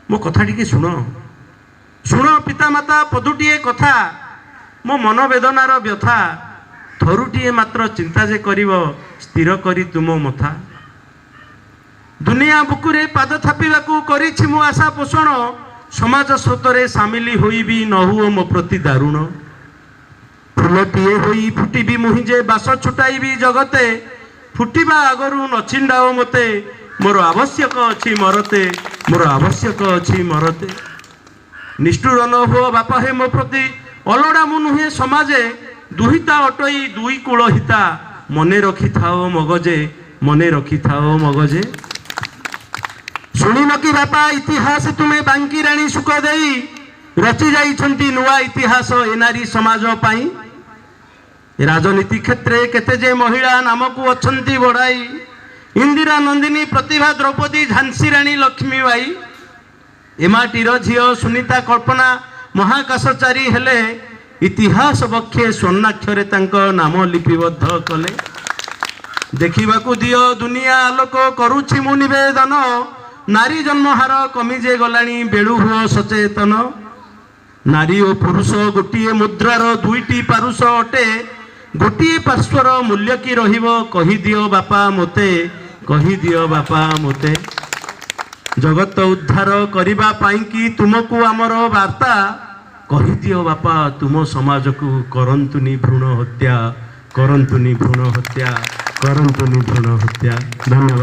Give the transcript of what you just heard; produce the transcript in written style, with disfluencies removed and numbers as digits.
ମୋ କଥା ଟିକେ ଶୁଣ। ଶୁଣ ପିତାମାତା, ପଦୁଟିଏ କଥା, ମୋ ମନ ବେଦନାର ବ୍ୟଥା ଥରୁଟିଏ ମାତ୍ର ଚିନ୍ତା ଯେ କରିବ ସ୍ଥିର କରି ତୁମ ମଥା। ଦୁନିଆ ବୁକୁରେ ପାଦ ଥାପିବାକୁ କରିଛି ମୁଁ ଆଶା ପୋଷଣ। ସମାଜ ସ୍ରୋତରେ ସାମିଲି ହୋଇବି, ନ ହୁଅ ମୋ ପ୍ରତି ଦାରୁଣ। ଫୁଲଟିଏ ହୋଇ ଫୁଟିବି ମୁହିଁ ଯେ ବାସ ଛୁଟାଇବି ଜଗତେ। ଫୁଟିବା ଆଗରୁ ନଛିଣ୍ଡାଅ ମୋତେ, ମୋର ଆବଶ୍ୟକ ଅଛି ମରତେ, ମୋର ଆବଶ୍ୟକ ଅଛି ମରତେ। ନିଷ୍ଠୁର ନ ହୁଅ ବାପା ହେ ମୋ ପ୍ରତି, ଅଲୋଡ଼ା ମୁଁ ନୁହେଁ ସମାଜେ। ଦୁହିତା ଅଟଇ ଦୁଇ କୂଳ ହିତା, ମନେ ରଖିଥାଅ ମଗଜେ, ମନେ ରଖିଥାଅ ମଗଜେ। ଶୁଣିନ କି ବାପା ଇତିହାସ ତୁମେ, ବାଙ୍କି ରାଣୀ ସୁଖ ଦେଇ ରଚି ଯାଇଛନ୍ତି ନୂଆ ଇତିହାସ ଏ ନାରୀ ସମାଜ ପାଇଁ। ରାଜନୀତି କ୍ଷେତ୍ରେ କେତେ ଯେ ମହିଳା ନାମକୁ ଅଛନ୍ତି ବଢ଼ାଇ, ଇନ୍ଦିରା ନନ୍ଦିନୀ, ପ୍ରତିଭା ଦ୍ରୌପଦୀ, ଝାନ୍ସୀ ରାଣୀ ଲକ୍ଷ୍ମୀବାଇ। ଏମାଟିର ଝିଅ ସୁନିତା, କଳ୍ପନା ମହାକାଶଚାରୀ ହେଲେ, ଇତିହାସ ବକ୍ଷେ ସ୍ୱର୍ଣ୍ଣାକ୍ଷରେ ତାଙ୍କ ନାମ ଲିପିବଦ୍ଧ କଲେ। ଦେଖିବାକୁ ଦିଅ ଦୁନିଆ ଆଲୋକ, କରୁଛି ମୁଁ ନିବେଦନ। ନାରୀ ଜନ୍ମହାର କମି ଯେ ଗଲାଣି, ବେଳୁ ହୁଅ ସଚେତନ। ନାରୀ ଓ ପୁରୁଷ ଗୋଟିଏ ମୁଦ୍ରାର ଦୁଇଟି ପାର୍ଶ୍ୱ ଅଟେ। ଗୋଟିଏ ପାର୍ଶ୍ୱର ମୂଲ୍ୟ କି ରହିବ, କହିଦିଅ ବାପା ମୋତେ, କହିଦିଅ ବାପା ମୋତେ। ଜଗତ ଉଦ୍ଧାର କରିବା ପାଇଁକି ତୁମକୁ ଆମର ବାର୍ତ୍ତା, କହିଦିଅ ବାପା ତୁମ ସମାଜକୁ, କରନ୍ତୁନି ଭ୍ରୂଣ ହତ୍ୟା, କରନ୍ତୁନି ଭ୍ରୂଣ ହତ୍ୟା, କରନ୍ତୁନି ଭ୍ରୂଣ ହତ୍ୟା। ଧନ୍ୟବାଦ।